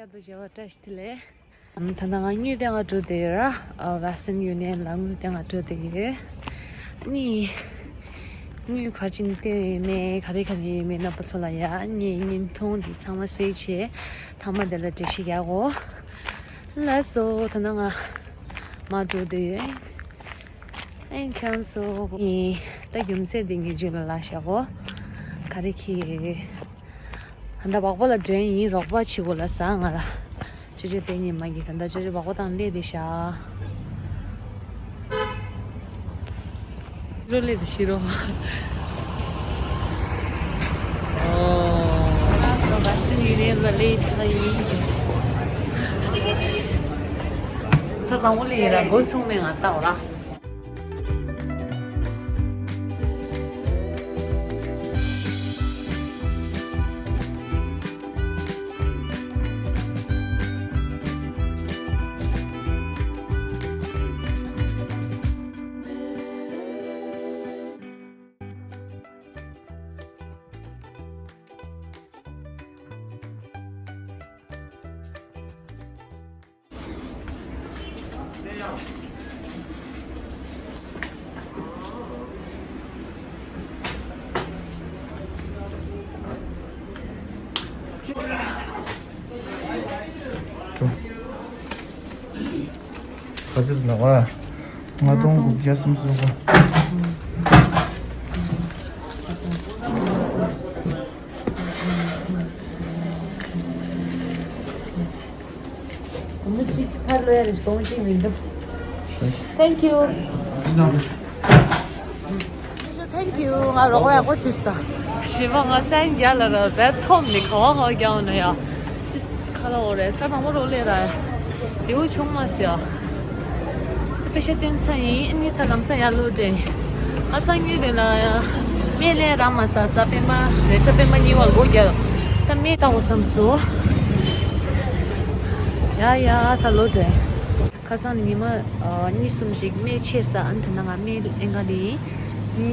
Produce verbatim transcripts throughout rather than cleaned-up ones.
དུ་བྱ་བ་བཀྲ་ཤིས་བདེ་ལེགས། ད་ལྟ་ང་དངུལ་སྟེར་ག་འགྲོ་བསྡད་ཡོད་ར། ཨ། Western Union ལ་དངུལ་སྟེར་ག་འགྲོ་བསྡད་ཡོད། ནི། དངུལ་ག་རེ་བྱས་ནས་སྟེར་ཡོད་མེད། ག་རེ་ག་རེ་ཡོད་མེད། རྣམ་པ་ཚོ་ལ་ཡ་ངས་བརྙན་ཐུང་འདི་ཚང་མ་གསལ་བྱས་མཐའ་མ་དེ་ལ་འགྲེལ་བཤད་རྒྱག་གོ། ལགས་སོ། ད་ལྟ་ང་མར་འགྲོ་བསྡད་ཡོད། ཨེ། ཁྱེད་རང་ཚོ་ཡིན། ད་རྒྱུ་མཚན་འདི་ངས་རྒྱུད་ལ་ལབ་བཞག་གོ། ག་རེ་གི། ད་ལྟ་སྦག་སྦག་ལ་འགྲོ་ཡིན། རོགས་པ་བྱེད་དགོས་ལབ་ཟེར་ང་ལ། ཅོ་ཅོ་དེ་ཉི་མ་གི་ད་ལྟ་ཅོ་ཅོ་སྦག་སྦག་བཏང་སླེབས་བསྡད་ཤག་ཤི་རོ་སླེབས་བསྡད་ཤི་རོ། ཨོ། ང་ཚོ་Western Union ལ་སླེབས་ཚར་ཡིན། ཚར་དང་པོ་སླེབས་ཡིན་ར། འགོ་ཚུགས་མེད་ང་ལྟ་བ་ར། ག་ཚོད་ལ་བ། ལྔ་སྟོང་དགུ་བརྒྱ་སུམ་ཅུ་སོ་དགུ། Thank you. Thank you. ང་རོགས་པ་ཡག་པོ་བྱས་སོང་། ཞི་མ་ང་སན་རྒྱ་ལ་ར་བས་ཐོམ་ནི་ག་བ་ག་བ་རྒྱག་ན་ཡ། ཨིས་ཁ་ལ་འོ་རེད། ཚ་དང་པོ་རོ་ལེ་ར་ཡ། ཡིའུ་ཆུང་མ་སི་ཡ། པེ་ཤ་བསྟན་ཚ་ཡིན། ཨ་ནི་ད་ལམ་སང་ཡར་ལོག་འདྲེན། ཨ་སང་ཉིན་རེ་ལ་ཡ། མེ་ལེ་ར་མ་ས་ས་པེ་མ་རེ་ས་པེ་མ་གཉིས་བར་སྒོ་རྒྱག་ད་མེ་ལྟ་བོ་བསམ་སོ། ཡ་ཡ་ད་ལོག་འདྲེན། ཁ་སང་ནི་ཉི་མ་ཨ་གཉིས་གསུམ་ཞིག་མེ་ཆད་ས། ཨ་ནི་ད་ནང་ང་མེ་ཨེ་འགའ་ནི་དེ་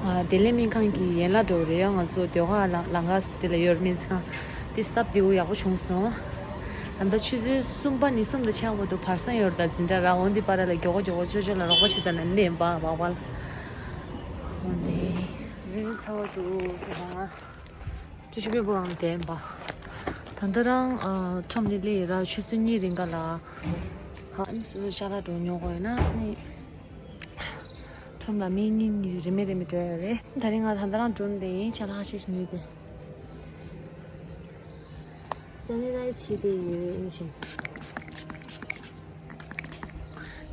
ཨ་བདེ་ལེགས་སྨན་ཁང་གི་ཡན་ལག་འགྲོ་རེད་ཡ། ང་ཚོ་ཟློས་གར་ལ་ལང་ག་དེ་ལ་ཡོད་རེད། སྨན་རྩིས་ཁང་དེ་སྟབས་བདེ་བོ་ཡག་པོ་བྱུང་སོང་། ད་ལྟ་ཆུ་ཚོད་གསུམ་པ་ནས་གསུམ་དང་ཕྱེད་ཀ་བར་དུ་བར་སང་ཡོད་རེད། ད་འཛིན་གྲྭ་ར་འོན་ཏེ་པ་ར་ལ་མགྱོགས་མགྱོགས་ཅོ་ཅོ་ལ་རོགས་པ་ཞིག་ད་ན་ནས་འབའ་བག་བག་ལ་འོན་ཏེ་རེད། ཚ་བ་འདུག་ད་ང་། ཅི་ཞིག་པའི་བུ་རང་བསྟན་པ། ད་ལྟ་རང་ཨ་ཁྲོམ་ནས་སླེབས་ཡོད་ར། ཆུ་ཚོད་གཉིས་རིང་ག་ལ། ཧ་ཨ་ནི་སོ་སོ་ཅ་ལག་འགྲོ་ཉོ་དགོས་ཡོད་ན་ཨ་ནི། ཁྲོམ་ལ་མི་གཉིས་གཉིས་རེ་མེད་རེ་མེད་འགྲོ་ཡོད་རེད། ད་རིང་ང་ད་ལྟ་རང་འགྲོ་ནས་ཡིན། ཅ་ལག་ཧ་ཤེས་ཉོས་ཏེ། སེ་ནི་ཊའི་ཛི་བྱས་ཏེ་ཡིན་ཞིང་།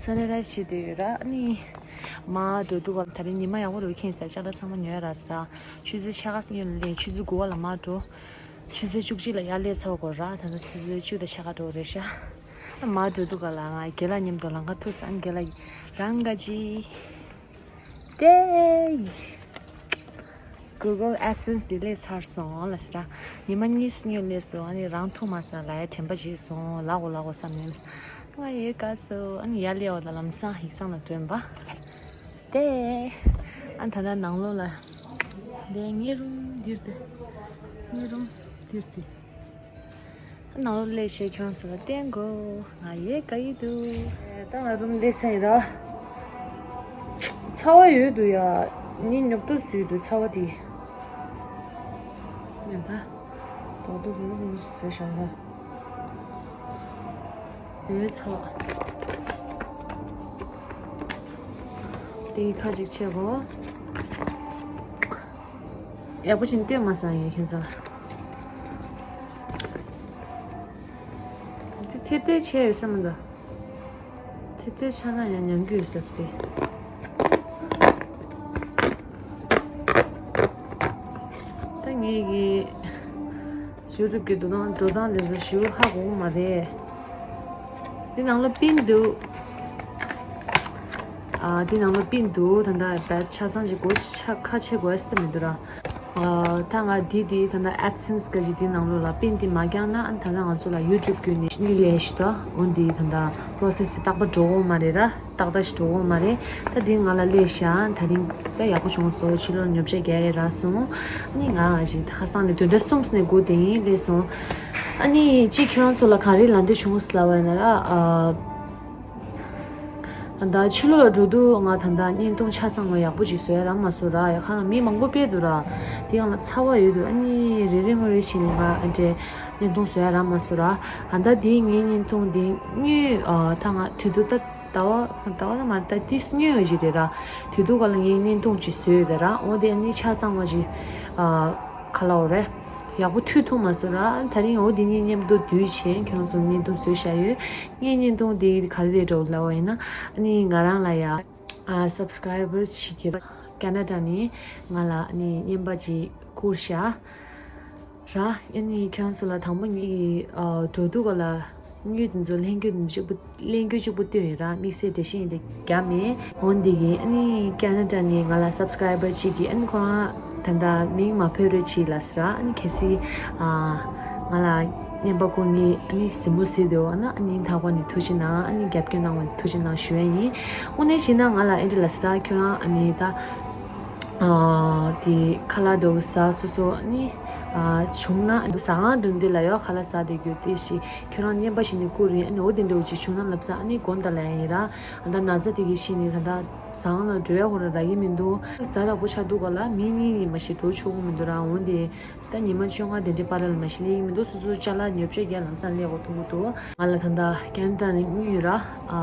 སེ་ནི་ཊའི་ཛི་བྱས་ཏེ་ཡོད་ར། ཨ་ནི་མར་འགྲོ་དུས་སྐབས་ད་རིང་ཉི་མ་ཡག་པོ་རུ་ཁེངས་ས། ཅ་ལག་ཚང་མ་ཉོས་ར་ཟེར་ར། ཆུ་ཚོད་ཕྱེད་ཀ་སྔོན་ལ་སླེབས། ཆུ་ཚོད་དགུ་པ་ལ་མར་འགྲོ། ཆུ་ཚོད་བཅུ་གཅིག་ལ་ཡར་སླེབས་ཚར་དགོས་ར། ད་ལྟ་ཆུ་ཚོད་བཅུ་དང་ཕྱེད་ཀ་འགྲོ་རེད་ཤག་ཨ་མར་འགྲོ་དུས་སྐབས་ལ་ང་རྒན་ལགས་མཉམ་དུ་ལམ་ཁ་ཐུག་སོང་། ཨ་རྒན་ལགས་རང་ག་ཅི། ཏེ། Google AdSense འདི་སླེབས་ཚར་སོང་ལ་ཟེར། ཉི་མ་གཉིས་སྔོན་སླེབས་སོང་། ཨ་ནི་རང་ཐུག་མ་སོང་ལ་ཡ་དྲན་པ་བརྗེད་སོང་། ལག་འོ་ལག་འོ་བསམ་ནས་ང་ཡོད་ག་སོ། ཨ་ནི་ཡར་སླེབས་འོ་ད་ལམ་སང་ཡིག་ཚང་ལ་ཐོན་པ། ཏེ། ཨ་ད་ལྟ་ནང་ལོགས་ལ། འདི་ངའི་རུམ་འདིར་ཏེ། ངའི་རུམ་འདིར་ཏེ། ནང་ལོགས་སླེབས་བྱས་ཁྱོད་ཚོ་ལ་བསྟན་དགོས། ང་ཡོད་ག་ཡི་འདུག་ད་ང་རུམ་སླེབས་ས་ཡིན་ར། ཚ་བ་ཡོད་འདུག་ཡ། ནི་ཉོབ་ཏོ་བཟོས་འདུག་ཚ་བ་དེ། ཉན་པ། རྡོག་རྡོག་རུམ་རུམ་ཟེར་བཞག་ན། ཡོད་ཚ་བ། དེ་ཁ་ཅིག་ཆེ་གོ། ཡག་པོ་ཅིག་སྟོན་མ་སང་ཡིན་ཁྱེད་ཚོ། དེ་ཐེབས་ཐེབས་ཆེ་ཡོད་ས་མི་འདུག་ཐེབས་ཐེབས་ཆགས་ན་ཡང་ཉམས་རྒྱུ་ཡོད་ས་རེད། ད་ངེད་ཀྱི་ཡུ་ཊུབ་ཀྱི་འགྲོ་སྟངས་འགྲོ་སྟངས་དེ་ཚོ་ཞེ་པོ་ཧ་གོ་གི་མ་རེད། འདི་ནང་ལ་པིན་འདུག་ཨ་འདི་ནང་ལ་པིན་འདུག་ད་ལྟ་བེད་ཆ་ཚང་ཅིག་གོ་ཆ་ཁ་ཕྱེ་དགོས་ས་མི་འདུག་ར། ཨ། ད་ང་འདི་འདི་ད་ལྟ་AdSense་ག་ཅིག་འདི་ནང་ལོགས་ལ་པིན་འདི་མ་བརྒྱངས་ན། ཨ་ནི་ད་ལྟ་ང་ཚོ་ལ་YouTube་བརྒྱུད་ནས་དངུལ་ལེན་ཞིག་ད་འོ་འདི་ད་ལྟ་process་འདི་ཏག་ཏག་འགྲོ་གི་མ་རེད་ར། ཏག་ཏག་ཞིག་འགྲོ་གི་མ་རེད། ད་འདི་ང་ལ་སླེབས་ཤག་ད་རིང་ད་ཡག་པོ་བྱུང་སོང་། ཕྱི་ལོགས་ཉོ་ཆ་རྒྱག་ཡས་རག་སོང་། ཨ་ནི་ང་ཞིག་ད་ཁ་སང་ནས་བདུན་ཕྲག་གསུམ་ནས་སྒུག་བསྡད་ཡིན། སླེབས་སོང་། ཨ་ནི་ཅིག་ཁྱོད་རང་ཚོ་ལ་ག་རེ་ལབ་འདོད་བྱུང་ཟེར་ལབ་པ་ཡིན་ན་ར། ཨ། ད་ཕྱི་ལོགས་ལ་འགྲོ་དུས་ང་ད་ལྟ་བརྙན་ཐུང་ཆ་ཚང་བ་ཡག་པོ་ཅིག་བཟོ་ཡ་རག་མ་སོང་ར། ཡ་ག་རང་མི་མང་པོ་ཕེབས་འདུག་ར། དེ་ཡང་ལ་ཚ་བ་ཡོད་འདུག་ཨ་ནི་རེ་རེ་ངོ་རེ་བྱས་ནས་ང་ཨ་འདྲས་བརྙན་ཐུང་བཟོ་ཡ་རག་མ་སོང་ར། ཨ་ད་དེ་ངའི་བརྙན་ཐུང་དེ་དངུལ་ཨ་ད་ང་དུས་དུ་ད་ཟླ་བ་ཟླ་བ་ད་མ་རེད། ད་དེ་སྔོན་ཞིག་རེད་ར། དུས་དུ་ག་ལ་ངའི་བརྙན་ཐུང་ཅིག་བཟོས་ཡོད་ད་ར། འོ་དེ་ཨ་ནི་ཆ་ཚང་བ་ཅིག་ཨ་ག་ལབ་དགོས་རེད། ཡག་པོ་མཐུད་ཐུབ་མ་སོང་ར། ད་རིང་འོ་དེ་གཉིས་མཉམ་དུ་བསྡུས་བྱས་ཁྱེད་རང་ཚོ་བརྙན་ཐུང་བཟོས་བཞག་ཡོད། ངའི་བརྙན་ཐུང་དེ་ག་རེ་རེད་འགྲོ་ལབ་པ་ཡིན་ན། ཨ་ནི་ང་རང་ལ་ཡ་ཨ་subscriber་ཅིག་གིས་ཁེ་ན་ཌ་ནས་ང་ལ་ཨ་ནི་རྔན་པ་ཅིག་བསྐུར་བཞག་ར། ཨ་ནི་ཁྱེད་རང་ཚོ་ལ་དང་པོ་ངེད་ཀྱི་ཨ་འགྲོ་དུས་ག་ལ་དངུལ་དེ་ཚོ་ལེན་རྒྱུ་དེ་གཅིག་པུ་ལེན་རྒྱུ་གཅིག་པུ་བཏོན་ཡོད་ར། དམིགས་བསལ་འགྲེལ་བཤད་ཡིན་དེ་རྒྱག་མེད། འོན་ཏེ་གི་ཨ་ནི་ཁེ་ན་ཌ་ནས་ང་ལ་subscriber་ཅིག་གིས་ཨ་ནི་ཁོ་རང་ད་ལྟ་མིང་མ་འབོད་རོགས་བྱེད་ལབ་ཟེར་ར། ཨ་ནི་གལ་སྲིད་ཨ་ང་ལ་རྔན་པ་བསྐུར་མཁན་ཨ་ནི་གཟིགས་མོ་གཟིགས་འདུག་ཨ་ན་ཨ་ནི་སྙིང་ཐག་པ་ནས་ཐུགས་རྗེ་གནང་། ཨ་ནི་རྒྱབ་སྐྱོར་གནང་བ་ཐུགས་རྗེ་གནང་ཞུ་ཡ་ཡིན། དངོས་གནས་བྱས་ན་ང་ལ་ཨེ་འདྲ་ལབ་ཟེར་ར། ཁྱོད་རང་ཨ་ནི་ད་ཨ་དེ་ཁ་ལག་འདྲ་བོ་ཟ་སོ་སོ་ཨ་ནི་ཨ་བྱུང་ན་ཟ་ཁང་འགྲོ་འདི་ལ་ཡོད་ཁ་ལག་ཟ་བསྡད་རྒྱུ་དེ་ཞིག་ཁྱོད་རང་རྔན་པ་ཞིག་ནས་བསྐུར་རེད། ཨ་ནི་འོ་དེ་འདྲ་བོ་ཅིག་བྱུང་ན་ལབ་ཙང་ཨ་ནི་དགོངས་དག་ལབ་ཡ་ཡིན་ར། ཨ་ད་ན་ཚ་དེ་གི་ཤི་ནས་ད་ལྟ་ཟ་ཁང་ལ་འགྲོ་ཡ་ཧོ་ར་རག་གི་མི་འདུག་ཛ་དྲག་པོ་ཆགས་འདུག་ག་ལ་མི་གཉིས་ནས་མ་ཤི་འགྲོ་ཆོག་གི་མི་འདུག་ར། འོན་ཏེ་ད་ཉི་མ་བཅོ་ལྔ་དེ་འདྲའི་བར་ལ་མ་ཤི་སླེབས་ཀྱི་མི་འདུག་སོ་སོ་ཅ་ལག་ཉོ་ཆ་རྒྱག་ལམ་སང་སླེབས་དགོས་ཐུག་གི་འདུག་ང་ལ་ད་ལྟ་ཁེ་ན་ཌ་ནས་དངུལ་ཡོད་ར། ཨ་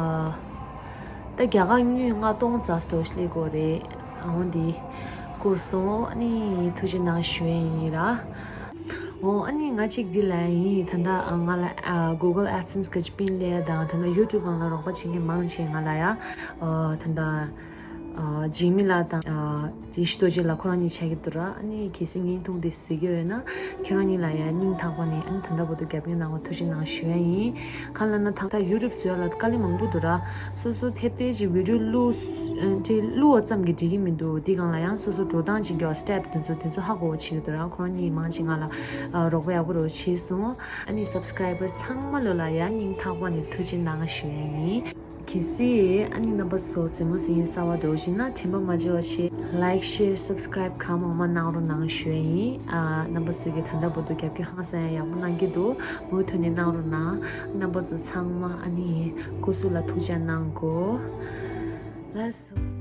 ད་རྒྱ་གར་དངུལ་ལྔ་སྟོང་ཙམ་ཞིག་སླེབས་དགོས་རེད། ཨ་འོ་འདི་བསྐུར་སོང་། ཨ་ནི་ཐུགས་རྗེ་གནང་ཞུ་ཡ་ཡིན་ར། འོ་ཨ་ནི་ང་གཅིག་འདི་ལ་ཡིན། ད་ལྟ་ང་ལ་ཨ་Google AdSense་གི་པིན་ལས་དང་ད་ལྟ་YouTube་སྒང་ལ་རོགས་པ་བྱེད་མཁན་མང་ཆེ་ང་ལ་ཡ་ཨ་ད་ལྟ་ཨ་འཇིགས་མེད་ལགས་དང་ཨ་དེ་ཤི་ཏོ་ཅེ་ལགས་ཁོ་རང་གཉིས་ཆགས་ཀྱི་འདུག་ར། ཨ་ནི་གལ་སྲིད་བརྙན་ཐུང་དེ་གཟིགས་ཀྱི་ཡོད་ན་ཁྱེད་རང་གཉིས་ལ་ཡ་སྙིང་ཐག་པ་ནས་ཨ་ནི་ད་ལྟ་བར་དུ་རྒྱབ་སྐྱོར་གནང་བ་ཐུགས་རྗེ་གནང་ཞུ་ཡ་ཡིན། གང་ལབ་ན་ད་ལྟ་YouTube་བཟོ་ཡ་ལ་དཀའ་ལས་མང་པོ་འདུག་ར། སོ་སོ་ཐེབས་ཐེབས་ཀྱི་video་བླུགས་ཨ་དེ་བླུགས་པ་ཙམ་གྱིས་འགྲིག་གི་མི་འདུག་དེ་སྒང་ལ་ཡང་སོ་སོ་འགྲོ་སྟངས་ཅིག་གི་step་དེ་ཚོ་དེ་ཚོ་ཧ་གོ་བ་བྱེད་ཀྱི་འདུག་ར། ཁོ་རང་གཉིས་མང་ཆེ་ང་ལ་ཨ་རོགས་པ་ཡག་པོ་རོགས་བྱས་སོང་། ཨ་ནི་subscriber་ཚང་མ་ལོ་ལ་ཡ་སྙིང་ཐག་པ་ནས་ཐུགས་རྗེ་གནང་ཞུ་ཡ་ཡིན། གལ་སྲིད་ཨ་ནི་རྣམ་པ་ཚོ་གཟིགས་མོ་གཟིགས་མཁན་གསར་པ་འདྲ་བོ་ཞིག་ན་དྲན་པ་མ་བརྗེད་པ་བྱེད། Like, share, subscribe་གང་མང་མང་གནང་རོགས་གནང་ཞུ་ཡ་ཡིན། ཨ་རྣམ་པ་ཚོ་གིས་ད་ལྟ་བར་དུ་རྒྱབ་སྐྱོར་ཧང་སང་ཡ་ཡག་པོ་གནང་གི་འདུག་མུ་མཐུད་ནས་གནང་རོགས་གནང་། རྣམ་པ་ཚོ་ཚང་མ་ཨ་ནི་སྐུ་གཟུགས་ལ་ཐུགས་ཅག་གནང་གོ། ལགས་སོ།